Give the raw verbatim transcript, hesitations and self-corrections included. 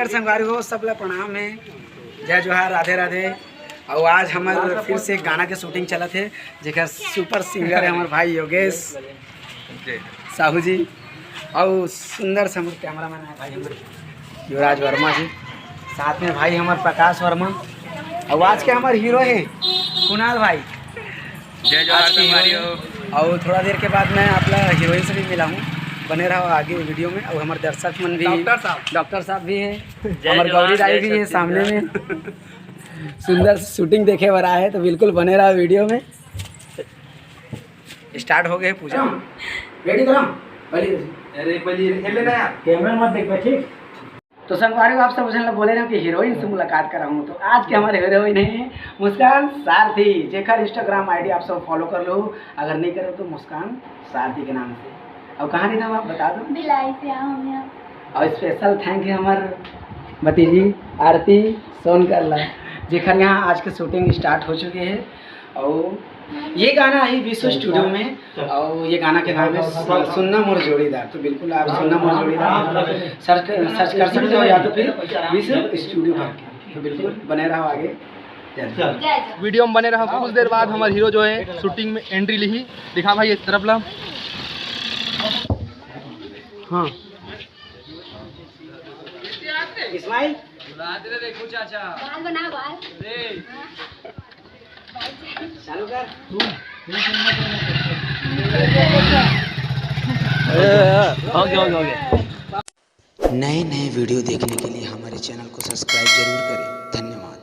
संगवारी हो, सबला प्रणाम हे, जय जोहार, राधे राधे। अउ आज हमर फिर से एक गाना के शूटिंग चलत हे, जेकर सुपर सिंगर हे हमर भाई योगेश, साहू जी, अउ सुंदर से हमर कैमरामैन हे भाई हमर युवराज वर्मा जी, साथ में भाई हमर प्रकाश वर्मा, अउ आज के हमर हीरो हे कुणाल भाई। जय जोहार आज के संगवारी हीरो हो। हे। अउ थोड़ा देर के बाद मैं आप ला हीरोइन से भी मिलाहूँ, बने रहो आगे वीडियो में। अउ हमर दर्शक मन भी, डॉक्टर साहब। डॉक्टर साहब भी हे, जय हमर जोहार, गौरी दाई जय भी हे छत्तीसगढ़। सामने में। सुंदर शूटिंग देखे बर आए हे, तो बिल्कुल बने रहो वीडियो में। स्टार्ट हो गए पूजा। रेडी करो, पहले अरे, पहले ये ले ना यार। कैमरा मत देख, ठीक? तो संगवारी हो, आप सब झन ला बोले रहे हो कि हीरोइन से मुलाकात कराऊँ, तो आज के हमर हीरोइन हे मुस्कान सारथी, जेकर Instagram ID आप सब फॉलो कर लो, अगर नहीं करो तो मुस्कान सारथी के नाम से। अउ कहाँ रहिथव आप बता दो। भिलाई से आए हन यहाँ। अउ स्पेशल थैंक हे हमर भतीजी आरती सोनकर ला, जेकर यहाँ आज के शूटिंग स्टार्ट हो चुके हे। अउ ये गाना आही विश्व स्टूडियो में, अउ ये गाना के नाम हे सुन्ना मोर जोड़ीदार। तो बिल्कुल आप सुन्ना मोर जोड़ीदार सर्च, सर्च कर सकते हो, या तो फिर विश्व स्टूडियो करके। तो बिल्कुल बने रहो आगे। जय हिंद। वीडियो में बने रहो, कुछ देर बाद हमर हीरो जो हे शूटिंग में एंट्री लिही। दिखा भाई इस तरफ ला। हाँ। इस्माइल। बाल बना बाल। चालू कर। ओके, ओके, ओके। नए नए वीडियो देखने के लिए हमारे चैनल को सब्सक्राइब जरूर करें। धन्यवाद।